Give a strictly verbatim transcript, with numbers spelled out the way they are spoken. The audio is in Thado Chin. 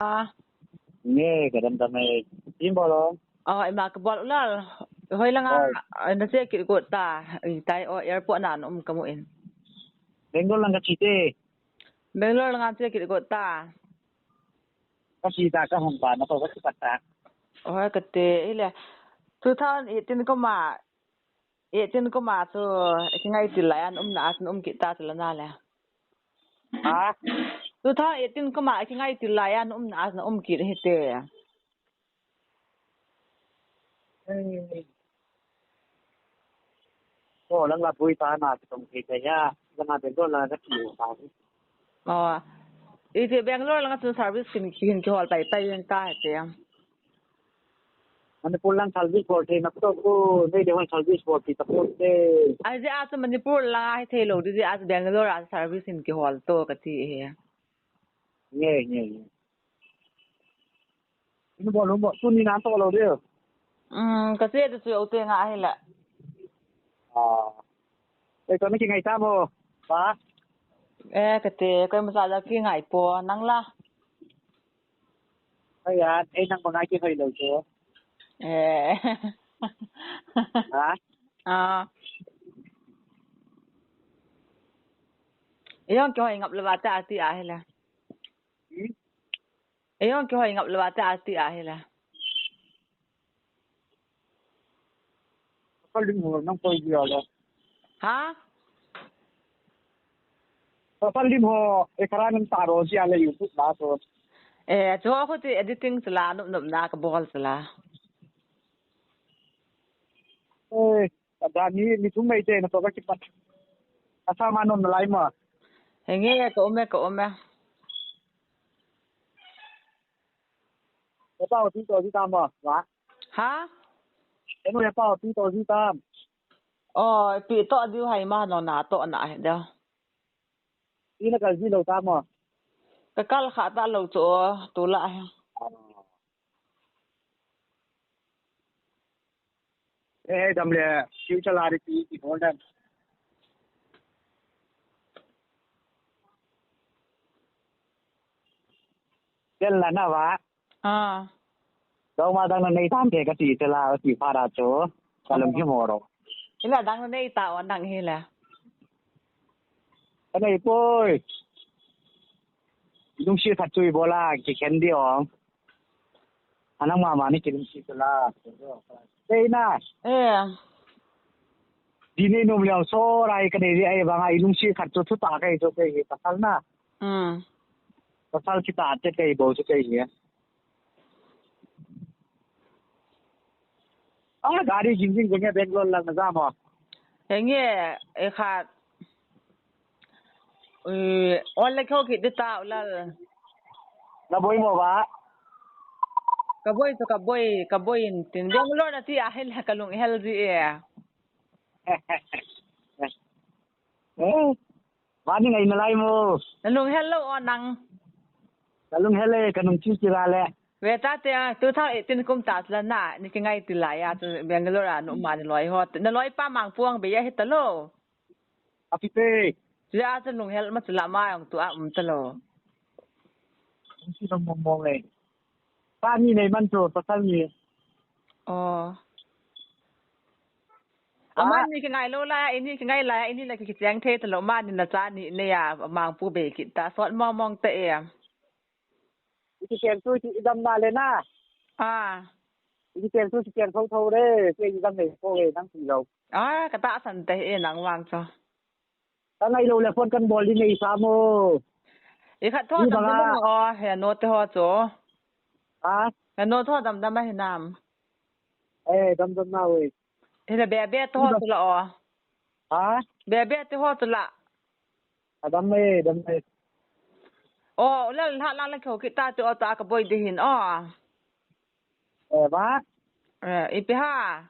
Ah. Nge, kadam dam e. Sim bol o. Oh, ima kabol u Lal. Hoi langa, hoi. Nache kit got ta. Itai o airport na um kamu in. Bangalore langa che te. Bangalore langa che kit got ta. Kache ta kahung pa na ko kache pat ta. Oh, kate, ile. Two thousand eighteen koma, eighteen koma chu, kingai til lai an um na, an um kit ta chu la na le. Ha? Two thousand eighteen koma, kingai til lai an um na, an um kit hi te. Eh. Oh, lang la pui ta na, tong ki te ya, lang la Bangalore la ka ki ta. Oh. Iti Bangalore langa chu service kin, kin kihol pai pai yang ta he te. Manipur lang service bol thei na to ko, nei de hon service bol thei ta ko te. Ai je a chu Manipur langa hi thei lo, di je a chu Bangalore a service in kihol to kati he. Nge, nge, nge. Inu bol, inu bol, tuni na to lo de. Um, kache de chu o te nga hi la. Ah. Ei, to ni kingai ta mo. Ba? Eh, kate, koi masa ja kingai po, nang la. Ai ya, ei nang ba ngai kihoi lo chu. Eh. Ha? Ah. Ei jong kihoi ngap le ba ta ati a hi la. Hmm? Ei jong kihoi ngap le ba ta ati a hi la. Ka lim ho nang koi dia la. Ha? Ka lim ho, e kara nang ta ro sia le YouTube la so. Eh, chu ho ti editing chu la, nop nop na kabol chu la. Eh, ka da ni, ni thum mai te na to ka kipat. Asa ma nom na lai ma. Henge, ka um e, ka um e. Ka pa ti to ti ta ma, wa. Ha? Enu ya pa ti to ti ta. Oh, pi to diu hai ma no na to na he da. Ina kal ji lo ta mo. Ka kal kha ta lo chu tu la he. Eh, dam le, future la ri ti, ti bol dan. Tel la na wa. Ah. Dong ma dang na nei tam ke ka ti te la, ka ti pha da chu. Ka lung hi mo ro. Ila dang na nei ta wa dang hi la. Ka nei poi. Lungsi khat chu i bol a, kikhen di ong. Anang mama ni kilungsi chu la. Sei na. Eh. Di nei nom leo so rai ka nei di ai bang ai lungsi khat chu thu ta kai chu kai hi pasal na. Hmm. Pasal kita te kai bo chu kai hi. Ah, gari jing jing jing Bangalore lang na jam ho. Henge, e khat. Eh, on le kho kit ta u Lal. Na boi mo ba? Ka boi to ka boi, ka boi in tin. Bangalore na ti a hel ka lung hel ji e. Eh. Ba ni ngai na lai mo. Na lung hel lo o nang. Ka lung hel e, ka nung chi chi la le. Ve ta te a, two thousand eighteen kum ta la na, ni ki ngai ti la ya, tu Bangalore a nu ma ni loi ho. Na loi pa mang puang be ya he ta lo. A pi te. Ya chu lung hel ma chu la ma ong tu a um ta lo. Chi lo mong mong le. Pa ni nei man chu, pasal ni. Oh. Aman ni ki ngai lo la, ini ki ngai la, ini la ki cheng thei ta lo, man ni na cha ni ne ya, mang pu be kit ta, sot mong mong ta e. Iki cheng tu ki dam na le na. Ah. Iki cheng tu ki cheng tho tho le, ke ki dam le ko le nang ti lo. Ah, ka ta san te e nang wang cho. Ka ngai lo le phone kan bol di nei sa mo. I khat tho dam dam o, he no te ho cho. Ha? He no tho dam dam a hinam. Eh, dam dam na we. He le be be to ho cho la o. Ha? Be be te ho cho la. A dam e, dam e. O, la la la la ko kita te o ta ka boi de hin o. Eh, ba? Eh, ipi ha?